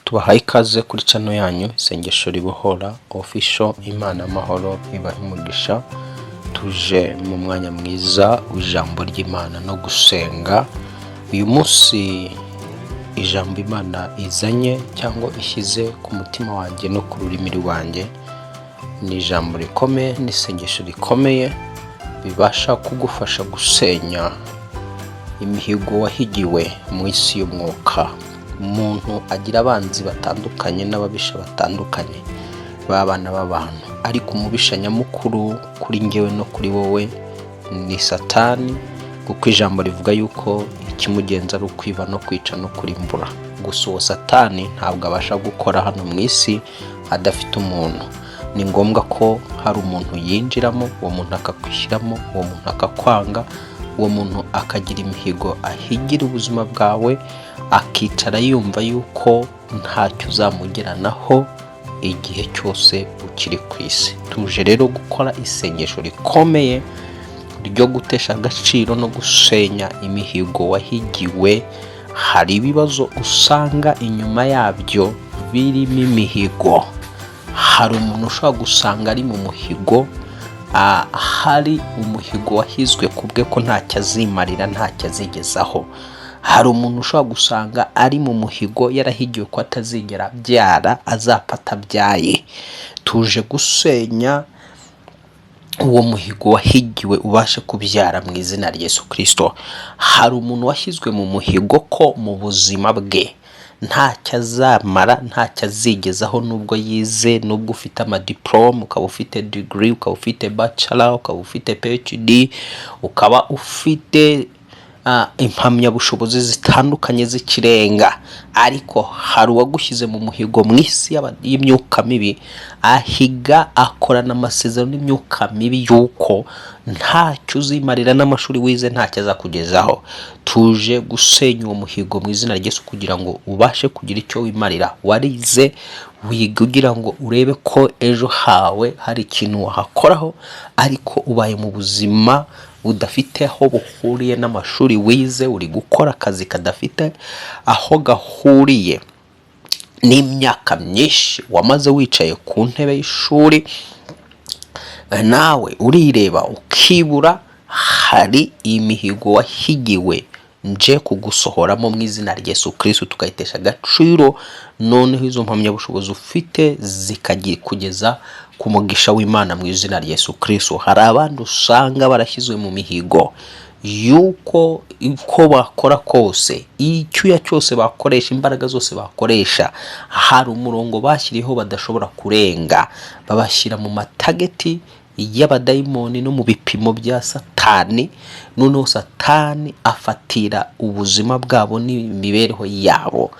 Tubahaye ikaze kuri channel yanyu Isengesho Ribohora Official. Imana amahoro ibahe umugisha. Tuje mu mwanya mwiza w'ijambo ry'Imana no gusenga. Uyu munsi ijambo Imana izanye cyangwa ishyize ku mutima wanjye no ku rurimi rwanjye ni ijambo rikomeye n'isengesho rikomeye bibasha kugufasha gusenya imihigo wahigiwe mu isi y'umwuka. Umuntu agira abanzi batandukanye n'ababisha batandukanye b'abana b'abantu, ariko umubisha nyamukuru kuri njyewe no kuri wowe ni Satani, kuko ijambo rivuga yuko ikimugenza ari ukwiba no kwica no kurimbura. Gusa uwo Satani ntabwo abasha gukora hano mu isi adafite umuntu. Ni ngombwa ko hari umuntu yinjiramo, uwo muntu akakwishyiramo, uwo muntu akakwanga, uwo muntu akagira imihigo ahigira ubuzima bwawe, akicara yumva yuko ntacyo uzamugeranaho igihe cyose ukiri ku isi. Tuje rero gukora isengesho rikomeye ryo gutesha agaciro no gusenya imihigo wahigiwe. Hari ibibazo usanga inyuma yabyo birimo imihigo. Hari umuntu ushobora gusanga ari mu muhigo, hari umuhigo wahizwe ku bwe ko ntacyo azimarira, ntacyo azigezaho. Hari umuntu ushobora gusanga ari mu muhigo yarahigiwe ko atazigera abyara, azapfa atabyaye. Tuje gusenya uwo muhigo wahigiwe, ubashe kubyara mu izina rya Yesu Kirisito. Hari umuntu washyizwe mu muhigo ko mu buzima bwe ntacyo azamara, ntacyo azigezaho, nubwo yize, nubwo ufite amadiporome, ukaba ufite degree, ukaba ufite bachelor, ukaba ufite PhD, ukaba ufite impamyabushobozi zitandukanye z'ikirenga, ariko hari uwagushyize mu muhigo mu isi y'imyuka mibi, ahiga, akorana amasezerano n'imyuka mibi y'uko ntacyo uzimarira, n'amashuri wize ntacyo azakugezaho. Tuje gusenya uwo muhigo mu izina rya Yesu kugira ngo ubashe kugira icyo wimarira. Warize, wiga ugira ngo urebe ko ejo hawe hari ikintu wahakoraho, ariko ubaye mu buzima budafite aho buhuriye n'amashuri wize. Uri gukora akazi kadafite aho gahuriye n'imyaka myinshi wamaze wicaye ku ntebe y'ishuri. Nawe urireba ukibura. Hari imihigo wahigiwe, nje kugusohoramo mu izina rya Yesu Kristo, tukayitesha agaciro, noneho izo mpamyabushobozi ufite zikageza ku mugisha w'Imana mu izina rya Yesu Kristo. Hari abandi usanga barashyizwe mu mihigo yuko uko bakora kose, icyuya cyose bakoresha, imbaraga zose bakoresha, hari umurongo bashyiriyeho badashobora kurenga. Babashyira mu matarget y'abadayimoni no mu bipimo bya Satani, noneho Satani afatira ubuzima bwabo n'imibereho yabo.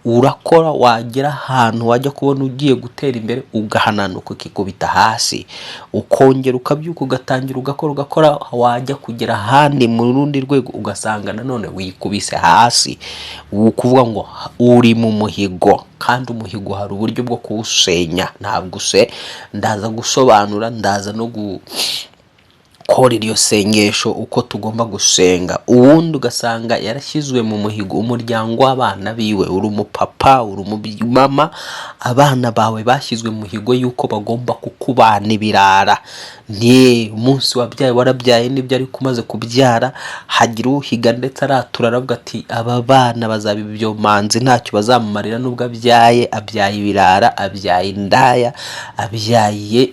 Urakora, wagera ahantu wajya kubona ugiye gutera imbere, ugahananuka, ukikubita hasi, ukongera ukabyuka, ugatangira ugakora, ugakora, wajya kugera ahandi mu rundi rwego ugasanga nanone wikubise hasi. Ukuvuga ngo uri mu muhigo, kandi umuhigo hari uburyo bwo kuwusenya. Ntabwo se ndaza gusobanura, ndaza no gukora iryo sengesho uko tugomba gusenga. Uwundi ugasanga yarashyizwe mu muhigo, umuryango w'abana biwe. Uri umupapa, uri umumama, abana bawe bashyizwe mu muhigo y'uko bagomba kukubana ibirara. Ni umunsi wabyaye, warabyaye nibyo, ariko umaze kubyara hagira uhiga, ndetse aratura, aravuga ati: "Aba bana bazaba ibyomanzi, ntacyo bazamumarira nubwo abyaye, abyaye ibirara, abyaye indaya, abyaye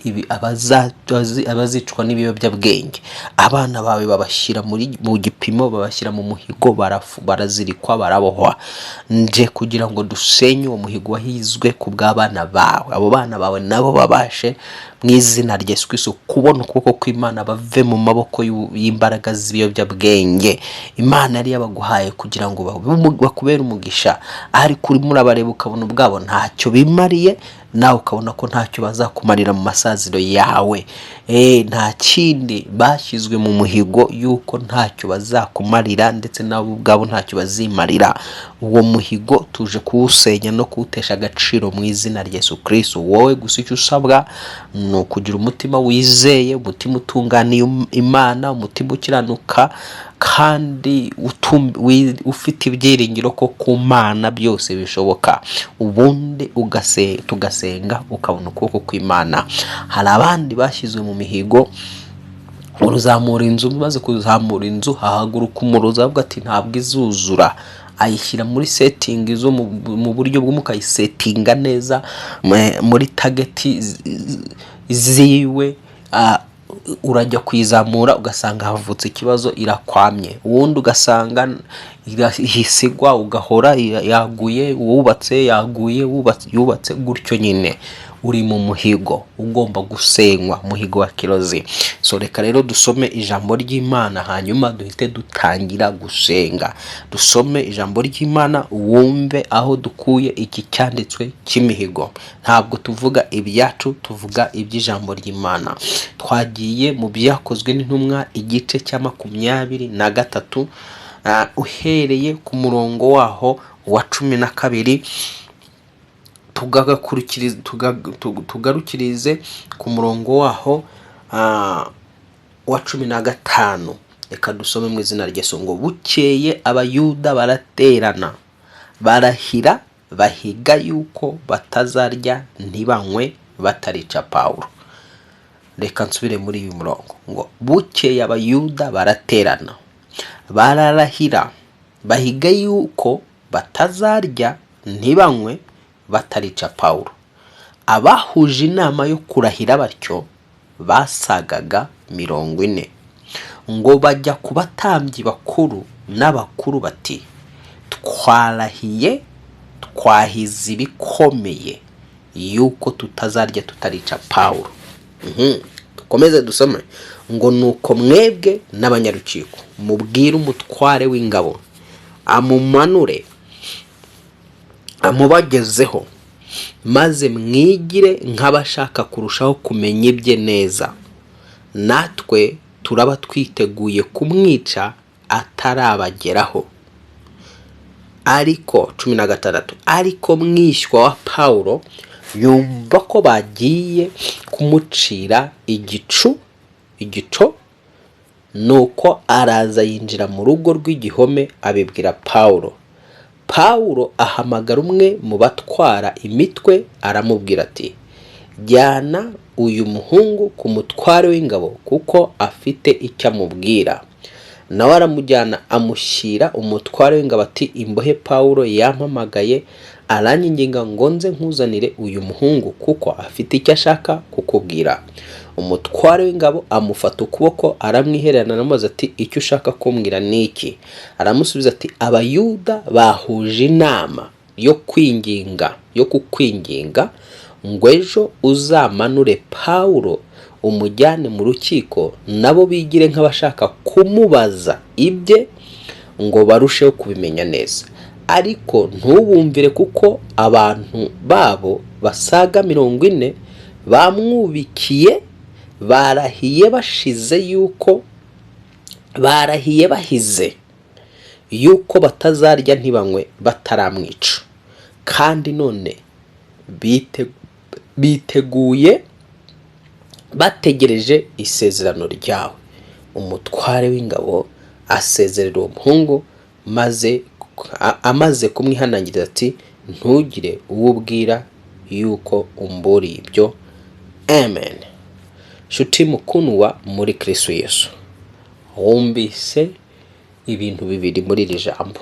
abazicwa n'ibiyobyabwenge." Abana bawe babashyira mu gipimo, babashyira mu muhigo, barazirikwa, barabohwa. Nje kugira ngo dusenye uwo muhigo wahizwe ku bw'abana bawe, abo bana bawe nabo babashe mu izina rya Yesu Kristo kubona ukuboko kw'Imana, bave mu maboko y'imbaraga z'ibiyobyabwenge. Imana yari yabaguhaye kugira ngo bakubere umugisha, ariko urimo urabareba ukabona ubwabo ntacyo bimariye, nawe ukabona ko ntacyo bazakumarira mu masaziro yawe. Nta kindi, bashyizwe mu muhigo y'uko ntacyo bazakumarira, ndetse nabo ubwabo ntacyo bazimarira. Uwo muhigo tuje kuwusenya no kuwutesha agaciro mu izina rya Yesu Kristo. Wowe gusa icyo usabwa ni ukugira umutima wizeye, umutima utunganiye Imana, umutima ukiranuka. Kandi ufite ibyiringiro ko ku Mana byose bishoboka. Ubundi tugasenga, ukabona ukuboko kw'Imana. Hari abandi bashyizwe mu mihigo, uruzamura inzu, maze kuzamura inzu hahaguruka umurozi, avuga ati: "Ntabwo izuzura." Ayishyira muri setting zo mu buryo bw'umwuka, ayisetinga neza muri target ziwe. Urajya kuyizamura ugasanga havutse ikibazo, irakwamye. Ubundi ugasanga ihisigwa, ugahora yaguye, wubatse yaguye, wubatse yubatse gutyo nyine. Uri mu muhigo ugomba gusenywa, umuhigo wa kirozi. So reka rero dusome ijambo ry'Imana, hanyuma duhite dutangira gusenga. Dusome ijambo ry'Imana, wumve aho dukuye iki cyanditswe cy'imihigo. Ntabwo tuvuga ibyacu, tuvuga iby'ijambo ry'Imana. Twagiye mu Byakozwe n'Intumwa, igice cya 23, uhereye ku murongo waho wa 12, tugarukirize ku murongo waho wa 15. Reka dusome mu izina rya Yesu. Ngo: "Bukeye Abayuda baraterana, barahira, bahiga yuko batazarya ntibanywe batarica Pawulo." Reka nsubire muri uyu murongo. Ngo: "Bukeye Abayuda baraterana, bararahira, bahiga yuko batazarya ntibanywe batarica Pawulo. Abahuje inama yo kurahira batyo basagaga 40. Ngo bajya ku batambyi bakuru n'abakuru bati: 'Twarahiye, twahize ibikomeye yuko tutazarya tutarica Pawulo.'" Dukomeze dusome. Ngo: "Nuko mwebwe n'abanyarukiko mubwire umutware w'ingabo amumanure, amubagezeho, maze mwigire nk'abashaka kurushaho kumenya ibye neza. Natwe turaba twiteguye kumwica atarabageraho." Ariko 16: "Ariko mwishywa wa Pawulo yumva ko bagiye kumucira igico, nuko araza yinjira mu rugo rw'igihome, abibwira Pawulo. Pawulo ahamagara umwe mu batwara imitwe, aramubwira ati: 'Jyana uyu muhungu ku mutware w'ingabo, kuko afite icyo amubwira.' Nawe aramujyana, amushyira umutware w'ingabo, ati: 'Imbohe Pawulo yampamagaye, aranyinginga ngo nze nkuzanire uyu muhungu, kuko afite icyo ashaka kukubwira.' Umutware w'ingabo amufata ukuboko, aramwihererana, aramubaza ati: 'Icyo ushaka kumbwira ni iki?' Aramusubiza ati: 'Abayuda bahuje inama yo kukwinginga ngo ejo uzamanure Pawulo, umujyane mu rukiko, nabo bigire nk'abashaka kumubaza ibye ngo barusheho kubimenya neza. Ariko ntubumvire, kuko abantu babo basaga 40 bamwubikiye, barahiye bashize yuko barahiye bahize yuko batazarya ntibanywe bataramwica. Kandi none biteguye, bategereje isezerano ryawe.' Umutware w'ingabo asezerera uwo muhungu, maze amaze kumwihanangiriza ati: 'Ntugire uwo ubwira yuko umburiye ibyo.'" Amen. Nshuti mukundwa muri Kristo Yesu, wumvise ibintu bibiri muri iri jambo: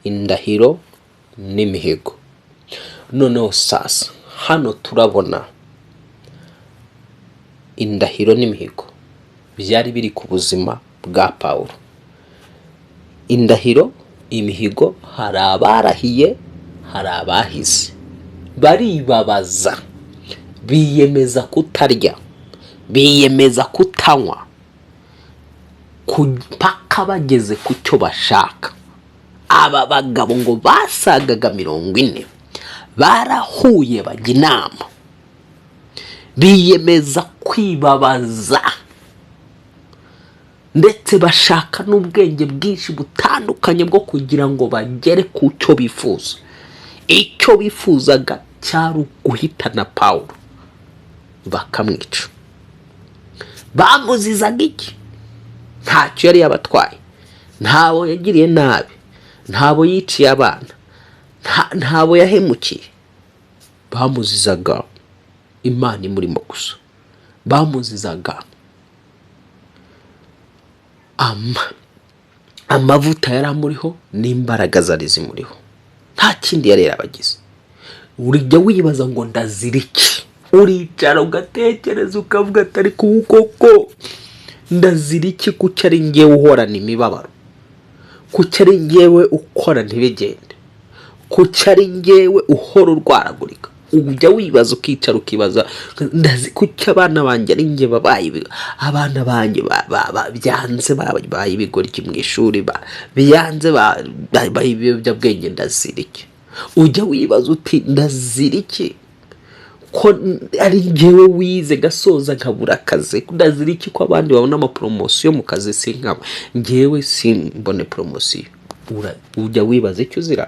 indahiro n'imihigo. Noneho sasa hano turabona indahiro n'imihigo byari biri ku buzima bwa Pawulo. Indahiro, imihigo, hari abarahiye, hari abahize, baribabaza, biyemeza kutarya, biyemeza kutanywa paka bageze ku cyo bashaka. Aba bagabo ngo basagaga 40 barahuye, bajya inama, biyemeza kwibabaza, ndetse bashaka n'ubwenge bwinshi butandukanye bwo kugira ngo bagere ku cyo bifuza. Icyo bifuzaga cyari uguhitana Pawulo bakamwica. Bamuzizaga iki? Ntacyo yari yabatwaye. Ntabo yagiriye nabi, ntabo yiciye abana, ntabo yahemukiye. Bamuzizaga Imana imurimo gusa, bamuzizaga amavuta yari amuriho n'imbaraga zari zimuriho. Nta kindi yari yarabagize. Ujya wibaza ngo ndazira iki? Uricara ugatekereza, ukavuga ati: "Ariko ubu koko ndazira iki? Kuki ari ngewe uhorana imibabaro? Kuki ari ngewe ukora ntibigende? Kuki ari ngewe uhora urwaragurika?" Ujya wibaza, ukicara ukibaza: "Ndazi kuki abana banjye ari nge babaye abana banjye byanze, babaye ibigoryi mu ishuri, byanze, babaye ibiyobyabwenge, ndazira iki?" Ujya wibaza uti: "Ndazira iki ko ari njyewe wize gasoza nkabura akazi? Ndazira iki ko abandi babona amapromotion mu kazi, sinkaba njyewe simbone promotion?" Ujya wibaza icyo uzira?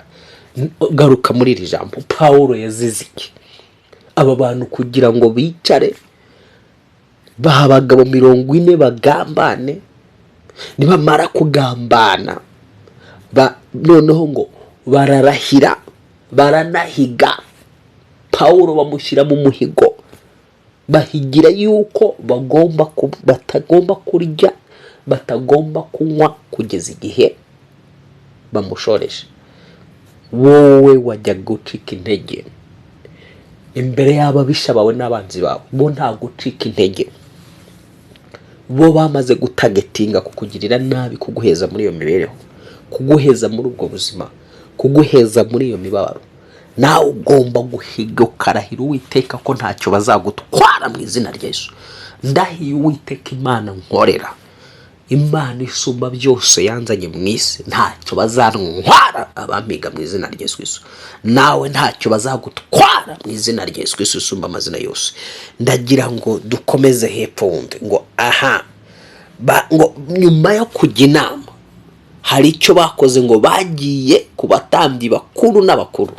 Garuka muri iri jambo. Pawulo yazize iki? Aba bantu kugira ngo bicare, ba abagabo 40 bagambane, nibamara kugambana noneho ngo bararahira, baranahiga Pawulo, bamushyira mu muhigo, bahigira yuko batagomba kurya, batagomba kunywa kugeza igihe bamushoreje. Wowe wajya gucika intege imbere y'ababisha bawe n'abanzi bawe? Bo nta gucika intege. Bo bamaze gutargetinga kukugirira nabi, kuguheza muri iyo mibereho, kuguheza muri ubwo buzima, kuguheza muri iyo mibabaro. Nawe ugomba guhiga, ukarahira Uwiteka ko ntacyo bazagutwara mu izina rya Yesu. Ndahiye Uwiteka Imana nkorera, Imana isumba byose yanzanye mu isi, ntacyo bazantwara abampiga mu izina rya Yesu Kristo. Nawe ntacyo bazagutwara mu izina rya Yesu Kristo usumba amazina yose. Ndagira ngo dukomeze hepfo wumve ngo aha ngo nyuma yo kujya inama hari icyo bakoze. Ngo bagiye ku batambyi bakuru n'abakuru.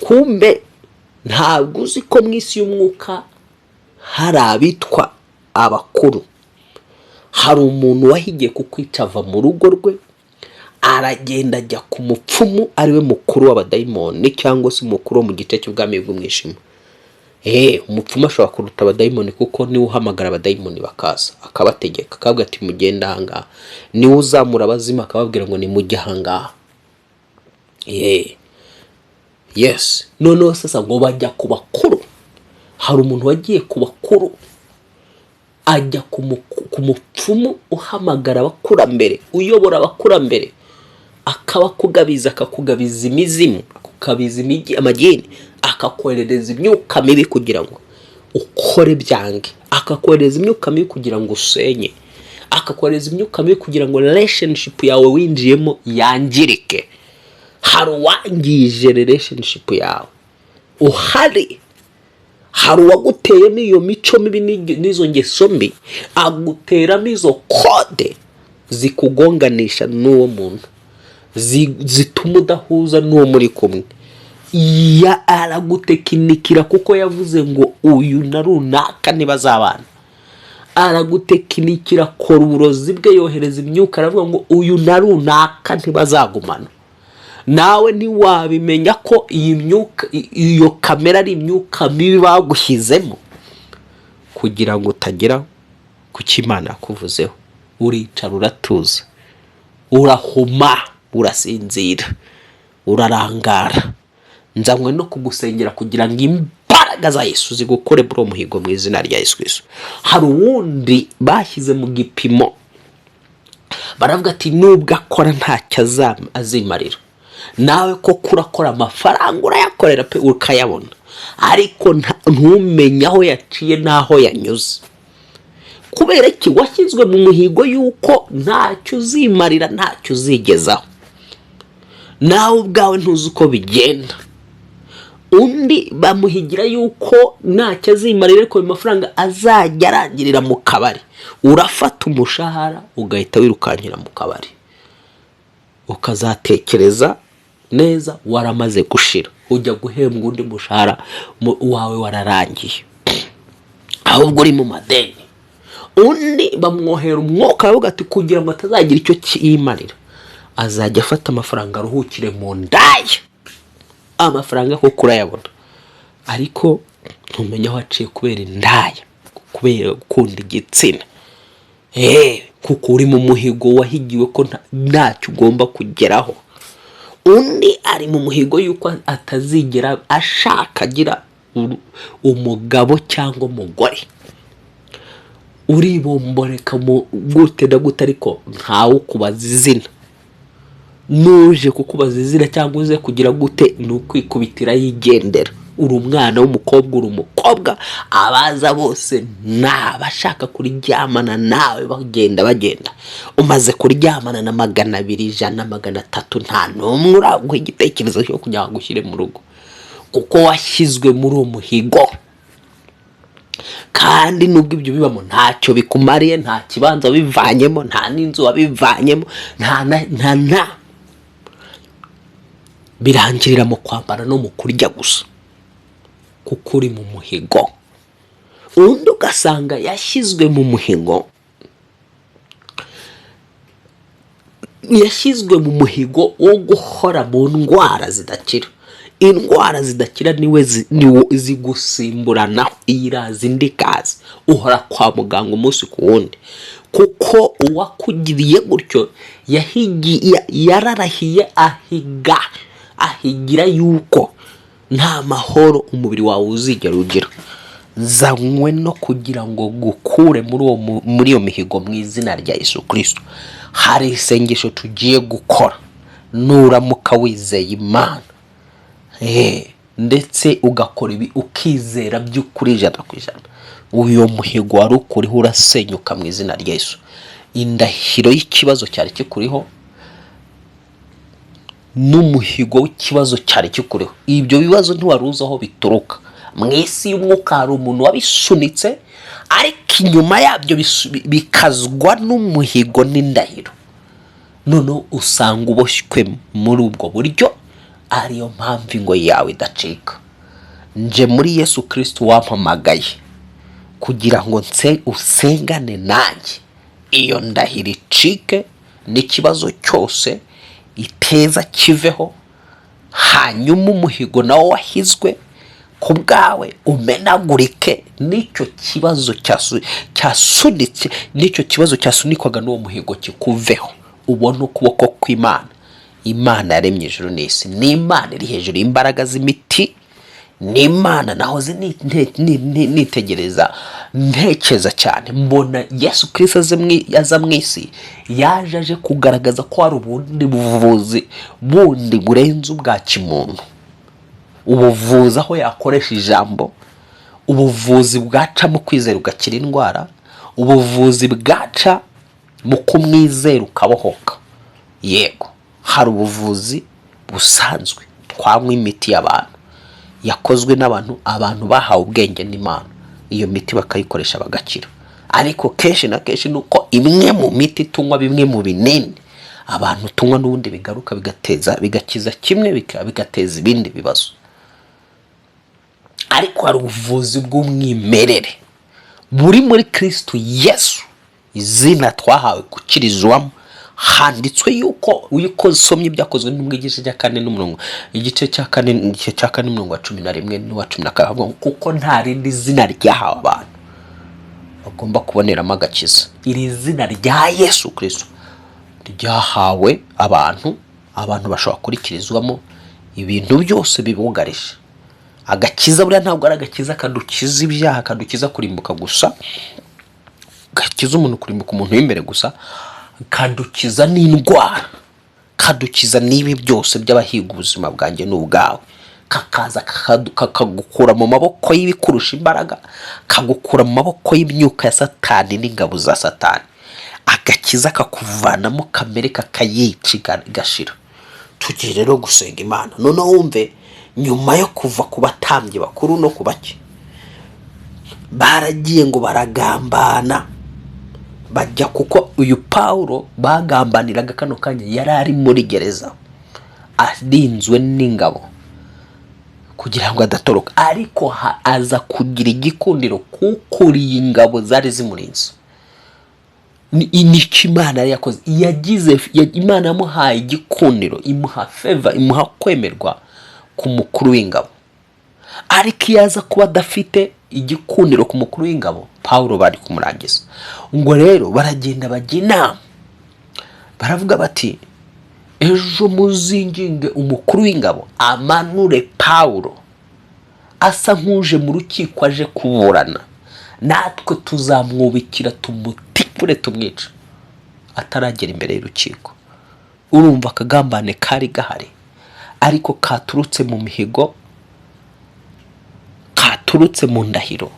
Kumbe ntabwo uzi ko mu isi y'umwuka hari abitwa abakuru? Hari umuntu wahigiye kukwica, ava mu rugo rwe aragenda ajya ku mupfumu, ariwe mukuru w'abadayimoni cyangwa se umukuru wo mu gice cy'ubwami bw'umwijima. Umupfumu ashobora kuruta abadayimoni, kuko niwe uhamagara abadayimoni bakaza, akabategeka, akababwira ati: "Mugende ahangaha." Niwe uzamura abazimu, akababwira ngo: "Nimujye ahangaha." Yes. Noneho sasa ngo bajya ku bakuru. Hari umuntu wagiye ku bakuru, ajya ku mupfumu uhamagara abakurambere, uyobora abakurambere, akabakugabiza, akakugabiza imizimu, akakugabiza amagini, akakoherereza imyuka mibi kugira ngo ukore byange, akakohereza imyuka mibi kugira ngo usenye, akakohereza imyuka mibi kugira ngo relationship yawe winjiyemo yangirike. Hari uwangije relationship yawe uhari, hari uwaguteyemo iyo mico mibi n'izo ngeso mbi, aguteramo izo code zikugonganisha n'uwo muntu, zituma udahuza n'uwo muri kumwe. Ya aragutekinikira, kuko yavuze ngo uyu na runaka ntibazabana. Aragutekinikira, akora uburozi bwe, yohereza imyuka, aravuga ngo uyu na runaka ntibazagumana. Nawe ntiwabimenya ko iyi myuka, iyo kamera ari imyuka mibi bagushyizemo kugira ngo utagera ku cyo Imana yakuvuzeho. Uricara, uratuza, urahuma, urasinzira, urarangara. Nzanywe no kugusengera kugira ngo imbaraga za Yesu zigukore muri uwo muhigo mu izina rya Yesu Kristo. Hari uwundi bashyize mu gipimo, baravuga ati: "Nubwo akora ntacyo azimarira." Nawe koko urakora, amafaranga urayakorera pe, ukayabona, ariko ntumenye aho yaciye n'aho yanyuze. Kubera iki? Washyizwe mu muhigo y'uko ntacyo uzimarira, ntacyo uzigezaho. Nawe ubwawe ntuzi uko bigenda. Undi bamuhigira yuko ntacyo azimarira, ariko ayo mafaranga azajya arangirira mu kabari. Urafata umushahara ugahita wirukankira mu kabari, ukazatekereza neza waramaze gushira, ujya guhembwa undi mushahara wawe wararangiye, ahubwo uri mu madeni. Undi bamwohera umwuka, aravuga ati kugira ngo atazagira icyo yimarira, azajya afata amafaranga aruhukire mu ndaya. Amafaranga koko urayabona, ariko ntumenya aho aciye kubera indaya, kubera gukunda igitsina. Kuko uri mu muhigo wahigiwe ko ntacyo ugomba kugeraho. Undi ari mu muhigo y'uko atazigera ashaka agira umugabo cyangwa umugore. Uribomboreka mu gute na gute, ariko ntawe ukubaza izina. Nuje kukubaza izina cyangwa uze kugira gute, ni ukwikubitira yigendera. Uri umwana w'umukobwa, uri umukobwa, abaza bose ni abashaka kuryamana nawe, bagenda bagenda. Umaze kuryamana na 200, 100, 300, nta n'umwe uraguha igitekerezo cyo kugira ngo ushyire mu rugo, kuko washyizwe muri uwo muhigo. Kandi nubwo ibyo bibamo, ntacyo bikumariye, nta kibanza wabivanyemo, nta n'inzu wabivanyemo, nta na nta na birangirira mu kwambara no mu kurya gusa, kuko uri mu muhigo. Undi ugasanga yashyizwe mu muhigo, yashyizwe mu muhigo wo guhora mu ndwara zidakira. Indwara zidakira niwe niwo zigusimburanaho, iyi iraza indi ikaza, uhora kwa muganga umunsi ku wundi, kuko uwakugiriye gutyo yararahiye, ahiga, ahigira yuko nta mahoro umubiri wawe uzigera ugira. Zanywe no kugira ngo gukure muri iyo mihigo mu izina rya Yesu Kirisito. Hari isengesho tugiye gukora, nuramuka wizeye Imana, ndetse ugakora ibi ukizera by'ukuri 100%, uyu muhigo wari ukuriho urasenyuka mu izina rya Yesu. Indahiro y'ikibazo cyari kikuriho n'umuhigo w'ikibazo cyari kikuriho, ibyo bibazo ntiwari uzi aho bituruka. Mu isi y'umwuka hari umuntu wabisunitse, ariko inyuma yabyo bikazwa n'umuhigo n'indahiro. Noneho usanga uboshywe muri ubwo buryo, ariyo mpamvu ingoyi yawe idacika. Nje muri Yesu Kirisito wampamagaye kugira ngo nse usengane nanjye, iyo ndahiro icike n'ikibazo cyose iteza kiveho, hanyuma umuhigo nawo wahizwe ku bwawe umenagurike, n'icyo kibazo cyasunitse, n'icyo kibazo cyasunikwaga n'uwo muhigo kikuveho, ubone ukuboko kw'Imana. Imana yaremye ijuru n'isi, ni Imana iri hejuru y'imbaraga z'imiti, ni Imana. Nahoze nitegereza, ntekereza cyane, mbona Yesu Kirisito aza mu isi, yaje aje kugaragaza ko hari ubundi buvuzi bundi burenze ubwa kimuntu, ubuvuzi aho yakoresha ijambo, ubuvuzi bwaca mu kwizera ugakira indwara, ubuvuzi bwaca mu kumwizera ukabohoka. Yego, hari ubuvuzi busanzwe twanywa, imiti y'abantu yakozwe n'abantu, abantu bahawe ubwenge n'Imana, iyo miti bakayikoresha bagakira. Ariko kenshi na kenshi ni uko imwe mu miti tunywa, bimwe mu binini abantu tunywa, n'ubundi bigaruka bigateza, bigakiza kimwe, bigateza ibindi bibazo. Ariko hari ubuvuzi bw'umwimerere buri muri Kirisitu Yesu, izina twahawe gukirizwamo. Handitswe yuko iyo usomye Ibyakozwe n'Intumwa igice cya kane n'umurongo, igice cya kane, igice cya kane n'umurongo wa 11 n'uwa 12, havuga ngo kuko nta rindi zina ryahawe abantu bagomba kuboneramo agakiza. Iri zina rya Yesu Kirisito ryahawe abantu, abantu bashobora kurikirizwamo ibintu byose bibugarije. Agakiza buriya ntabwo ari agakiza kadukiza ibyaha, kadukiza kurimbuka gusa, gakiza umuntu kurimbuka, umuntu w'imbere gusa, kadukiza n'indwara, kadukiza n'ibi byose by'abahiga ubuzima bwanjye n'ubwawe, kakaza kakagukura mu maboko y'ibikurusha imbaraga, kagukura mu maboko y'imyuka ya Satani n'ingabo za Satani. Agakiza kakuvanamo kamere, kakayica igashira. Tugiye rero gusenga Imana. Noneho wumve, nyuma yo kuva ku batambyi bakuru no ku bake, baragiye ngo baragambana, bajya, kuko uyu Pawulo bagambaniraga kano kanya yari ari muri gereza arinzwe n'ingabo kugira ngo adatoroka, ariko aza kugira igikundiro kukuriye ingabo zari zimurinze. Nicyo Imana yari yakoze. Yagize Imana yamuhaye igikundiro, imuha favor, imuha kwemerwa ku mukuru w'ingabo. Ariko iyo aza kuba adafite igikundiro ku mukuru w'ingabo, Pawulo bari kumurangiza. Ngo rero baragenda bajya inama, baravuga bati: "Ejo muzinginge umukuru w'ingabo amanure Pawulo asa nk'uje mu rukiko aje kuburana, natwe tuzamwubikira tumutikure tumwica ataragera imbere y'urukiko." Urumva akagambane kari gahari, ariko katurutse mu mihigo, katurutse mu ndahiro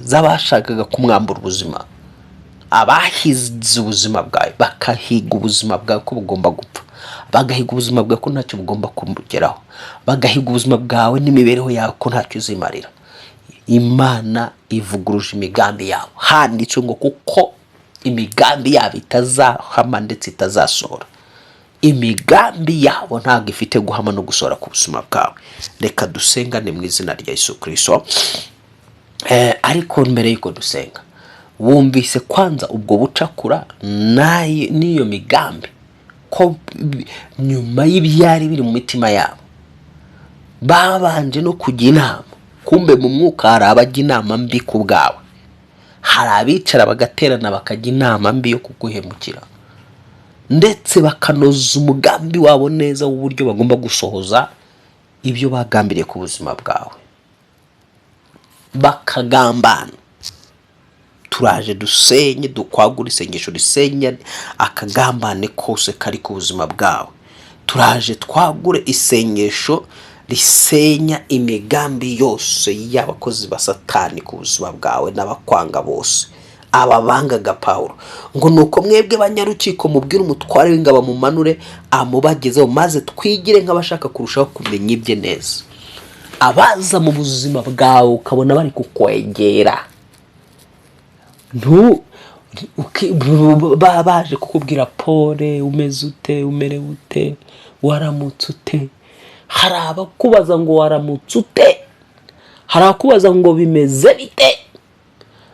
z'abashakaga kumwambura ubuzima, abahize ubuzima bwawe, bakahiga ubuzima bwawe ko bugomba gupfa, bagahiga ubuzima bwawe ko ntacyo bugomba kumugeraho, bagahiga ubuzima bwawe n'imibereho yawe ko ntacyo uzimarira. Imana ivuguruje imigambi yabo. Handitswe ngo kuko imigambi yabo itazahama ndetse itazasohora. Imigambi yabo ntabwo ifite guhama no gusohora ku buzima bwawe. Reka dusengane mu izina rya Yesu Kirisito. Ariko mbere y'uko dusenga, wumvise kwanza ubwo bucakura n'iyo migambi, ko nyuma y'ibyari biri mu mitima yabo babanje no kujya inama. Kumbe mu mwuka hari abajya inama mbi ku bwawe, hari abicara bagaterana bakajya inama mbi yo kuguhemukira, ndetse bakanoza umugambi wabo neza w'uburyo bagomba gusohoza ibyo bagambiriye ku buzima bwawe, bakagambana. Turaje dusenye, dukwagura isengesho risenya akagambane kose kari ku buzima bwawe. Turaje twagure isengesho risenya imigambi yose y'abakozi ba Satani ku buzima bwawe n'abakwanga bose, aba bangaga Pawulo. Ngo nuko mwebwe banyarukiko mubwire umutware w'ingabo mumanure amubagezeho, maze twigire nk'abashaka kurushaho kumenya ibye neza. Abaza mu buzima bwawe ukabona bari kukwegera, ntu baje kukubwira: "Pole, umeze ute? Umerewe ute? Waramutse ute?" Hari abakubaza ngo: "Waramutse ute?" Hari abakubaza ngo: "Bimeze bite?"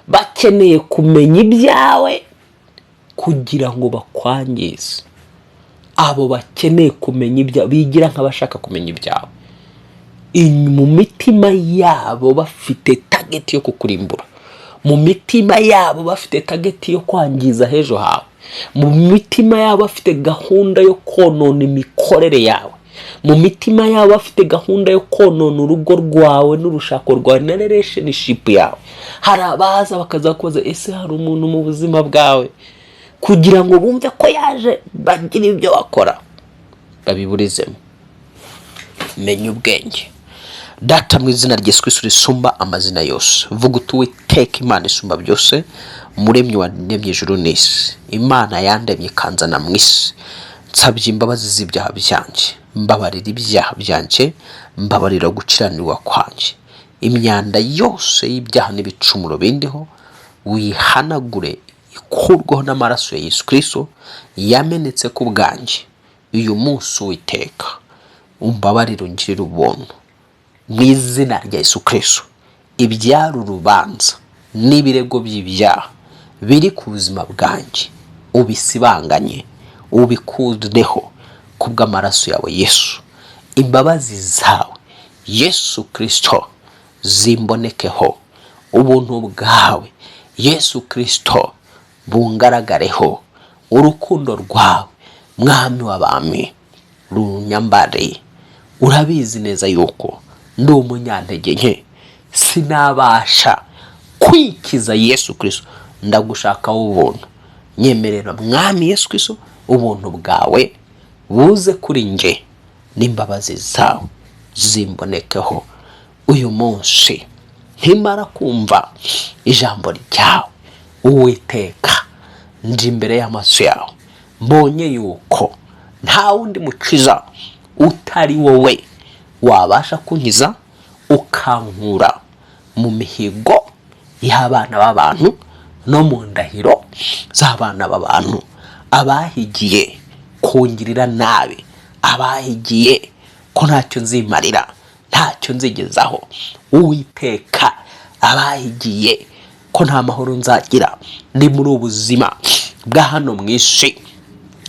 Bakeneye kumenya ibyawe kugira ngo bakwangize. Abo bakeneye kumenya ibyawe, bigira nk'abashaka kumenya ibyawe, mu mitima yabo bafite target yo kukurimbura, mu mitima yabo bafite target yo kwangiza h'ejo hawe, mu mitima yabo bafite gahunda yo konona imikorere yawe, mu mitima yabo bafite gahunda yo konona urugo rwawe n'urushako rwawe na relationship yawe. Hari abaza bakaza kubaza: "Ese hari umuntu mu buzima bwawe?" kugira ngo bumve ko yaje bagire ibyo bakora babiburizemo. Menya ubwenge. Data, mu izina rya Yesu Kristo risumba amazina yose, vuga uti: "Uwiteka Imana isumba byose, Muremyi waremye ijuru n'isi, Imana yandemye ikanzana mu isi, nsabye imbabazi z'ibyaha byanjye. Mbabarira ibyaha byanjye, mbabarira gukiranirwa kwanjye. Imyanda yose y'ibyaha n'ibicumuro bindiho wihanagure, ikurweho n'amaraso ya Yesu Kristo yamenetse ku bwanjye uyu munsi. Uwiteka, umbabarire, ungirire ubuntu mu izina rya Yesu Kristo. Ibyari urubanza n'ibirego by'ibyaha biri ku buzima bwanjye ubisibanganye, ubikureho kubw'amaraso yawe Yesu. Imbabazi zawe Yesu Kirisito zimbonekeho, ubuntu bwawe Yesu Kirisito bungaragareho, urukundo rwawe Mwami w'abami runyambare. Urabizi neza yuko ndi umunyantege nke, sinabasha kwikiza. Yesu Kirisito, ndagushakaho ubuntu. Nyemerera Mwami Yesu Kirisito, ubuntu bwawe buze kuri nge n'imbabazi zawe zimbonekeho uyu munsi nkimara kumva ijambo ryawe. Uwiteka, ndi imbere y'amaso yawe, mbonye yuko nta wundi mukiza utari wowe wabasha kunkiza ukankura mu mihigo y'abana b'abantu no mu ndahiro z'abana b'abantu, abahigiye kungirira nabi, abahigiye ko ntacyo nzimarira, ntacyo nzigezaho. Uwiteka, abahigiye ko ntacyo nzageraho, abahigiye ko ko nta mahoro nzagira ni muri ubu buzima bwa hano mu isi.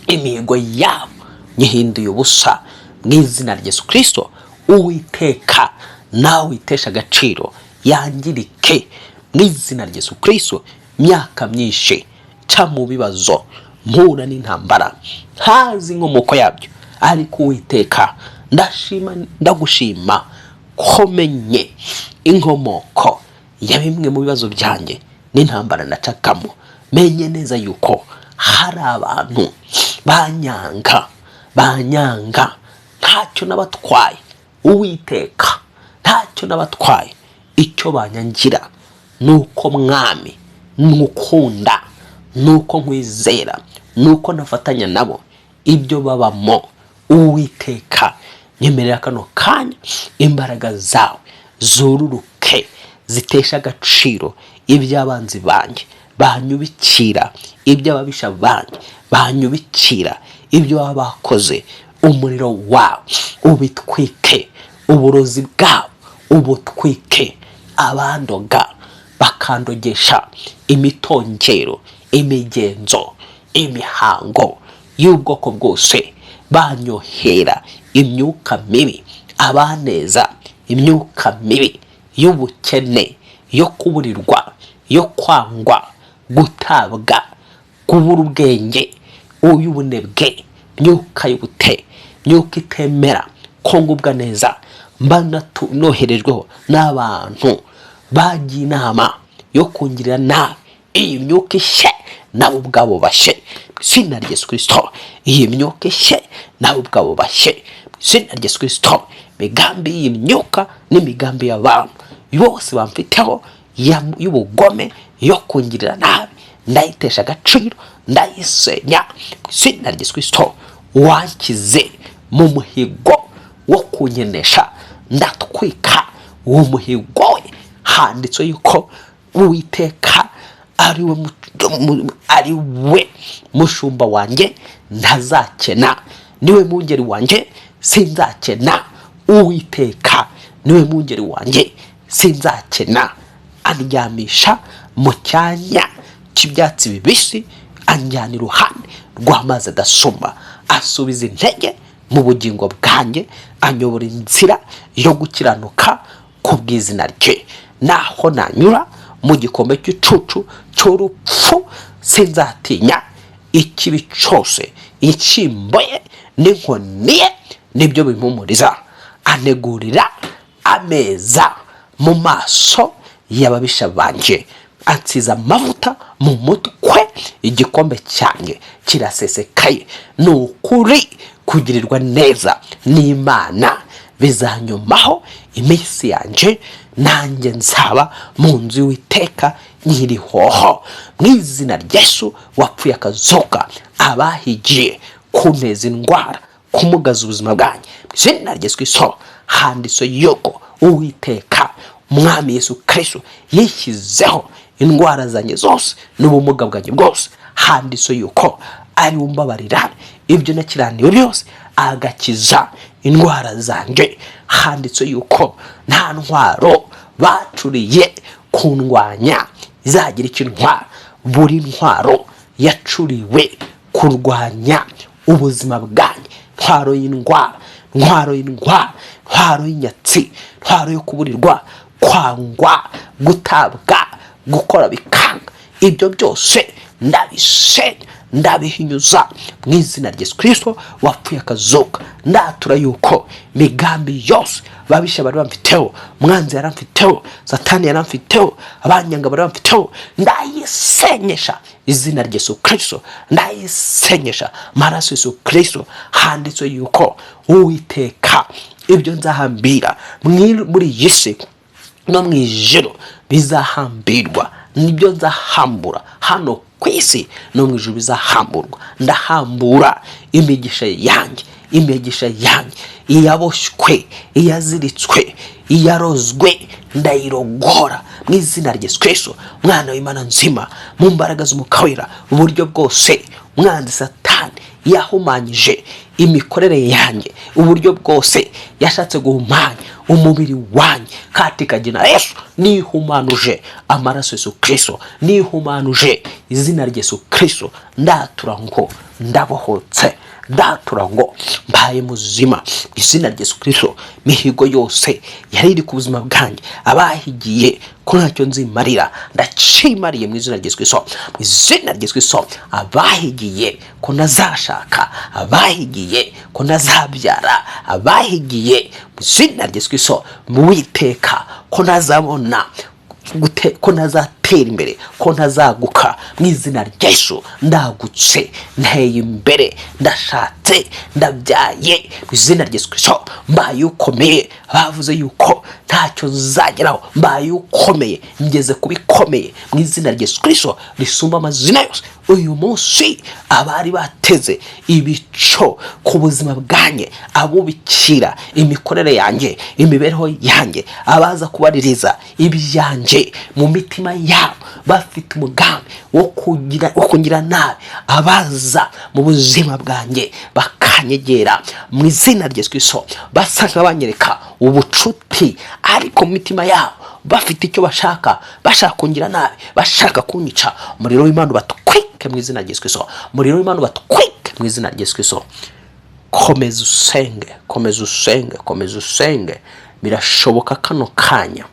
Imihigo yabo nyihinduye ubusa mu izina rya Yesu Kirisito. Uwiteka, nawe witesha agaciro yangirike mu izina rya Yesu Kirisito. Imyaka myinshi nca mu bibazo, mpura n'intambara ntazi inkomoko yabyo, ariko Uwiteka, ndashima, ndagushima ko menye inkomoko ya bimwe mu bibazo byanjye n'intambara nacakamo. Menye neza yuko hari abantu banyanga, banyanga ntacyo nabatwaye. Uwiteka, ntacyo nabatwaye. Icyo banyangira ni uko, Mwami, nukunda, ni uko nkwizera, ni uko nafatanya nabo ibyo babamo. Uwiteka, nyemerera kano kanya imbaraga zawe zururuke, zitesha agaciro iby'abanzi banjye banyubikira, iby'ababisha banjye banyubikira, ibyo baba bakoze. Umuriro wawe ubitwike, uburozi bwabo ubutwike. Abandoga bakandogesha imitongero, imigenzo, imihango y'ubwoko bwose, banyohera imyuka mibi, abaneza imyuka mibi y'ubukene, yo kuburirwa, yo kwangwa, gutabwa, kubura ubwenge, uy'ubunebwe, myuka y'ubute, myuka itemera ko ngubwa neza, mba noherejweho n'abantu bagiye inama yo kungirira nabi. Iyi myuka ishye, nabo ubwabo bashye mu izina rya Yesu Kirisito. Iyi myuka ishye, nabo ubwabo bashye mu izina rya Yesu Kirisito. Imigambi y'iyi myuka n'imigambi y'abantu bose bamfiteho y'ubugome yo kungirira nabi, ndayitesha agaciro, ndayisenya mu izina rya Yesu Kirisito. Wankize mu muhigo wo kunyenesha, ndatwika uwo muhigo we. Handitswe yuko Uwiteka ari we mushumba wanjye, ntazakena. Niwe mwungeri wanjye, sinzakena. Uwiteka niwe mwungeri wanjye, sinzakena. Andyamisha mu cyanya cy'ibyatsi bibisi, anjyana iruhande rw'amazi adasuma, asubiza intege mu bugingo bwanjye, anyobora inzira yo gukiranuka ku bw'izina rye. Naho nanyura mu gikombe cy'icucu cy'urupfu, sinzatinya ikibi cyose. Inshyimbo ye n'inkoni ye nibyo bimpumuriza. Antegurira ameza mu maso y'ababisha banjye, ansiza amavuta mu mutwe, igikombe cyanjye kirasesekaye. Ni ukuri kugirirwa neza n'Imana bizanyumaho iminsi yanjye, nanjye nzaba mu nzu y'Uwiteka nkirihoho. Mu izina rya Yesu wapfuye akazuka, abahigiye kunteza indwara, kumugaza ubuzima bwanjye, mu izina rya Yesu Kristo, handitse yuko Uwiteka Umwami Yesu Kristo yishyizeho indwara zanjye zose n'ubumuga bwanjye bwose. Handitse yuko ari we umbabarira ibyo nakiraniwe byose, agakiza indwara zanjye. Handitse yuko nta ntwaro bacuriye kundwanya izagira icyo intwara. Buri ntwaro yacuriwe kurwanya ubuzima bwanjye, ntwaro y'indwara, ntwaro y'indwara, ntwaro y'inyatsi, ntwaro yo kuburirwa, kwangwa, gutabwa, gukora bikanga, ibyo byose ndabisenya, ndabihinyuza mu izina rya Yesu Kirisito wapfuye akazuka. Ndatura yuko imigambi yose babisha bari bamfiteho, umwanzi yaramfiteho, Satani yaramfiteho, abanyanga bari bamfiteho, ndayisenyesha izina rya Yesu Kirisito, ndayisenyesha amaraso Yesu Kirisito. Handitswe yuko Uwiteka ibyo nzahambira muri iyi si no mu ijuru bizahambirwa, nibyo nzahambura hano ku isi no mu ijuru bizahamburwa. Ndahambura imigisha yanjye, imigisha yanjye iyaboshywe, iyaziritswe, iyarozwe, ndayirogora mu izina rya Yesu Kristo, Mwana w'Imana nzima, mu mbaraga z'Umwuka Wera. Uburyo bwose umwanzi Satani yahumanyije imikorere yanjye, uburyo bwose yashatse guhumanya umubiri wanjye, Katika jina Yesu, nihumanuje amaraso Yesu Kristo, nihumanuje izina rya Yesu Kristo. Ndatura ngo ndabohotse, ndatura ngo mbaye muzima izina rya Yesu Kristo. Mihigo yose yari iri ku buzima bwanjye, abahigiye ko ntacyo nzimarira, ndacimariye mu izina rya Yesu Kristo, mu izina rya Yesu Kristo. Abahigiye ko ntazashaka, abahigiye ko ntazabyara, abahigiye mu izina rya Yesu Kristo mu Witeka ko ntazabona ko ntazatera imbere, ko ntazaguka, mu izina rya Yesu ndagutse, nteye imbere, ndashatse, ndabyaye mu izina rya Yesu Kristo. Mbaye ukomeye. Bavuze yuko ntacyo nzageraho, mbaye ukomeye, ngeze ku bikomeye mu izina rya Yesu Kristo risumba amazina yose. Uyu munsi abari bateze ibico ku buzima bwanjye, abubikira imikorere yanjye, imibereho yanjye, abaza kubaririza ibyanjye mu mitima yabo bafite umugambi wo kugira nabi, abaza mu buzima bwanjye bakanyegera mu izina rya Yesu Kristo, basa nk'abanyereka ubucuti ariko mu mitima yabo bafite icyo bashaka, bashaka kungira nabi, bashaka kunyica, umuriro w'Imana ubatwike mu izina rya Yesu Kristo, umuriro w'Imana ubatwike mu izina rya Yesu Kristo. Komeza usenge, komeza usenge, komeza usenge. Birashoboka kano kanya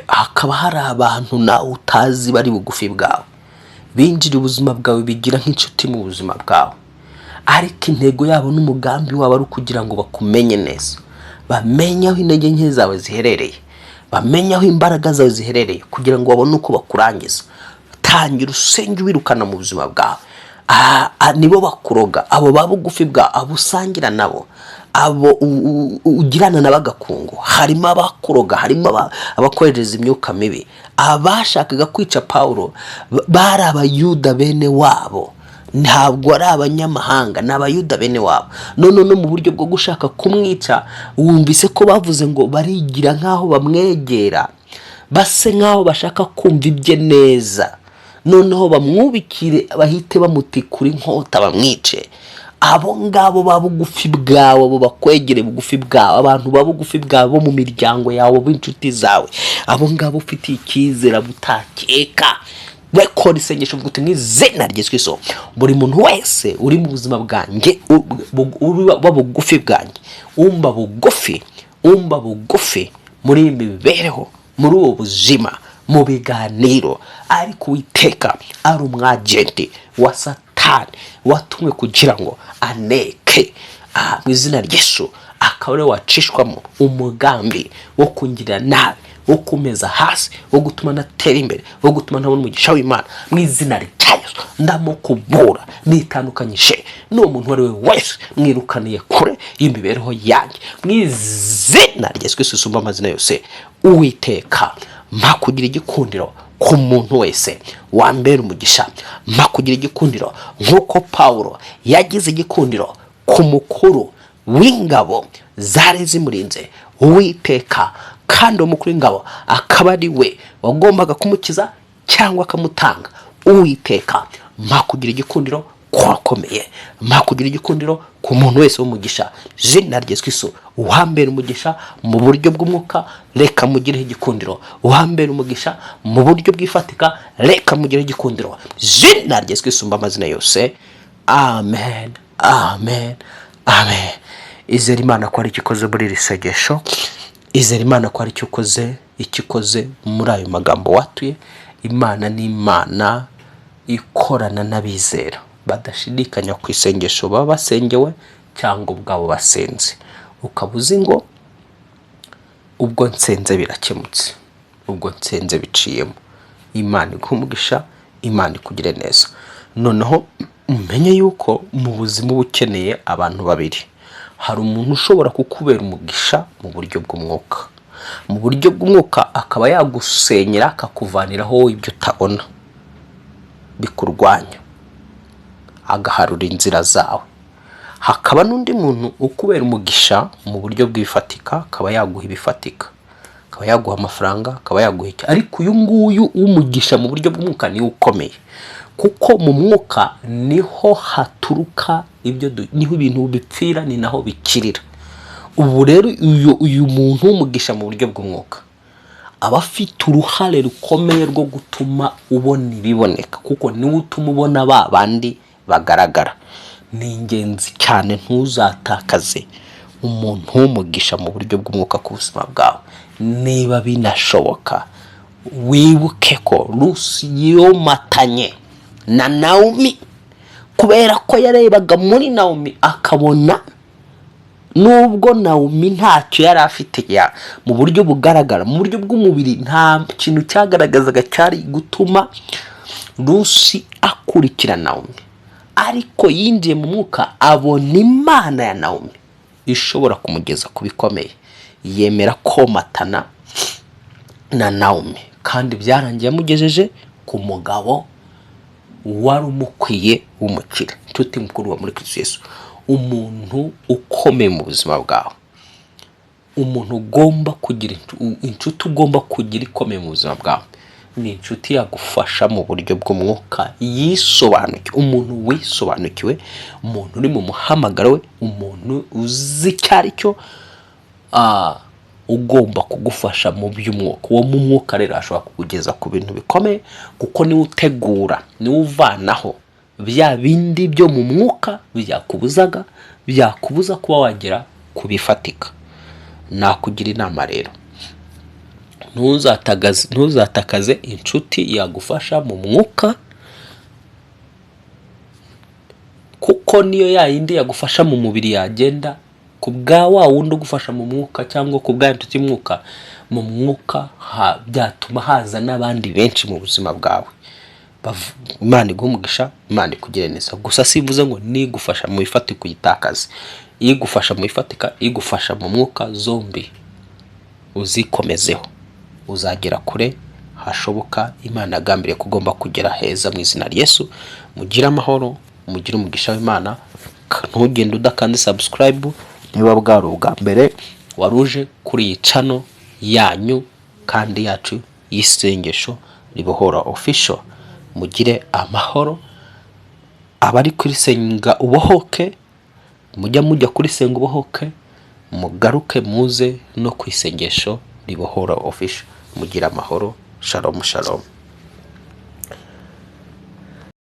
hakaba hari abantu nawe utazi bari bugufi bwawe, binjira ubuzima bwawe, bigira nk'inshuti mu buzima bwawe, ariko intego yabo n'umugambi wabo ari ukugira ngo bakumenye neza, bamenye aho intege nke zawe ziherereye, bamenye aho imbaraga zawe ziherereye, kugira ngo babone uko bakurangiza. Tangira usenge wirukana mu buzima bwawe. Nibo bakuroga, abo ba bugufi bwawe, abo usangira nabo, abo ugirana nabo agakungu. Harimo abakuroga, harimo abakohereza imyuka mibi. Abashakaga kwica Pawulo bari Abayuda bene wabo, ntabwo ari abanyamahanga, ni Abayuda bene wabo. None no mu buryo bwo gushaka kumwica, wumvise ko bavuze ngo barigira nk'aho bamwegera, base nk'aho bashaka kumva ibye neza, noneho bamwubikire, bahite bamutikura inkota bamwice. Abo ngabo ba bugufi bwawe, abo bakwegere bugufi bwawe, abantu ba bugufi bwawe bo mu miryango yawe, b'inshuti zawe, abo ngabo ufitiye icyizere utakeka, wekora isengesho uvuga uti: "Mu izina rya Yesu Kristo, buri muntu wese uri mu buzima bwanjye, uba bugufi bwanjye, umba bugufi, umba bugufi muri iyi mibereho, muri ubu buzima, mu biganiro, ariko Uwiteka ari umwagenti wa Satani watumwe kugira ngo aneke, aha mu izina rya Yesu akaba ariwe wacishwamo umugambi wo kungirira nabi, wo kumeza hasi, wo gutuma natera imbere, wo gutuma ntabona umugisha w'Imana, mu izina rya Yesu ndamukubura, nitandukanyije n'uwo muntu uwo ari we wese, mwirukaniye kure y'imibereho yanjye mu izina rya Yesu Kristo usumba amazina yose. Uwiteka, mpa kugira igikundiro ku muntu wese wambera umugisha, mpa kugira igikundiro nk'uko Pawulo yagize igikundiro ku mukuru w'ingabo zari zimurinze, Uwiteka, kandi uwo mukuru w'ingabo akaba ari we wagombaga kumukiza cyangwa akamutanga. Uwiteka, mpa kugira igikundiro kwakomeye, mpa kugira igikundiro ku muntu wese w'umugisha, izina rya Yesu Kristo. Uwambera umugisha mu buryo bw'umwuka, reka mugireho igikundiro. Uwambera umugisha mu buryo bw'ifatika, reka mugireho igikundiro, izina rya Yesu Kristo usumba amazina yose. Amen, amen, amen. Izere Imana ko ari icyo ikoze muri iri sengesho. Izere Imana ko ari icyo ukoze, icyo ikoze muri ayo magambo watuye. Imana ni Imana ikorana n'abizera badashidikanya ku isengesho baba basengewe cyangwa ubwabo basenze. Ukaba uzi ngo ubwo nsenze birakemutse, ubwo nsenze biciyemo. Imana iguhe umugisha, Imana ikugire neza. Noneho umenye yuko mu buzima uba ukeneye abantu babiri. Hari umuntu ushobora kukubera umugisha mu buryo bw'umwuka, mu buryo bw'umwuka akaba yagusenyera, akakuvaniraho ibyo utabona bikurwanya, agaharura inzira zawe. Hakaba n'undi muntu ukubera umugisha mu buryo bw'ifatika, akaba yaguha ibifatika, akaba yaguha amafaranga, akaba yaguha iki. Ariko uyu nguyu w'umugisha mu buryo bw'umwuka niwe ukomeye, kuko mu mwuka niho haturuka ibyo, niho ibintu bipfira, ni naho bikirira. Ubu rero uyu muntu w'umugisha mu buryo bw'umwuka aba afite uruhare rukomeye rwo gutuma ubona ibiboneka, kuko niwe utuma ubona ba bandi bagaragara. Ni ingenzi cyane, ntuzatakaze umuntu w'umugisha mu buryo bw'umwuka ku buzima bwawe. Niba binashoboka, wibuke ko Rusi yomatanye na Nawomi kubera ko yarebaga muri Nawomi akabona, nubwo Nawomi ntacyo yari afite ya mu buryo bugaragara, mu buryo bw'umubiri nta kintu cyagaragazaga cyari gutuma Rusi akurikira Nawomi, ariko yinjiye mu mwuka abona Imana ya Nawomi ishobora kumugeza ku bikomeye, yemera komatana na Nawomi, kandi byarangiye amugejeje ku mugabo wari umukwiye w'umukire. Inshuti mukuru wa muri Kristo Yesu, umuntu ukomeye mu buzima bwawe, umuntu ugomba kugira inshuti ugomba kugira ikomeye mu buzima bwawe, ni inshuti yagufasha mu buryo bw'umwuka, yisobanukiwe, umuntu wisobanukiwe, umuntu uri mu muhamagaro we, umuntu uzi icyo ari cyo, ugomba kugufasha mu by'umwuka. Uwo mu mwuka rero ashobora kukugeza ku bintu bikomeye, kuko niwe utegura, niwe uvanaho bya bindi byo mu mwuka byakubuzaga, byakubuza kuba wagera ku bifatika. Nakugira inama rero, ntuzatakaze inshuti yagufasha mu mwuka, kuko niyo ya yindi yagufasha mu mubiri yagenda, ku bwa wa wundi ugufasha mu mwuka cyangwa ku bwa inshuti y'umwuka mu mwuka, byatuma haza n'abandi benshi mu buzima bwawe. Imana iguhe umugisha, Imana ikugire neza. Gusa simvuze ngo nigufasha mu bifatika uyitakaze. Igufasha mu bifatika, igufasha mu mwuka, zombi uzikomezeho, uzagera kure hashoboka. Imana yagambiriye ko ugomba kugera heza mu izina rya Yesu. Mugire amahoro, mugire umugisha w'Imana. Ntugende udakanze subscribe niba bwari ubwa mbere waruje kuri iyi channel yanyu kandi yacu y'Isengesho Ribohora Official. Mugire amahoro. Abari kuri Senga Ubohoke, mujya mujya kuri Senga Ubohoke, mugaruke muze no ku Isengesho Ribohora Official. Mugire amahoro. Shalom, shalom.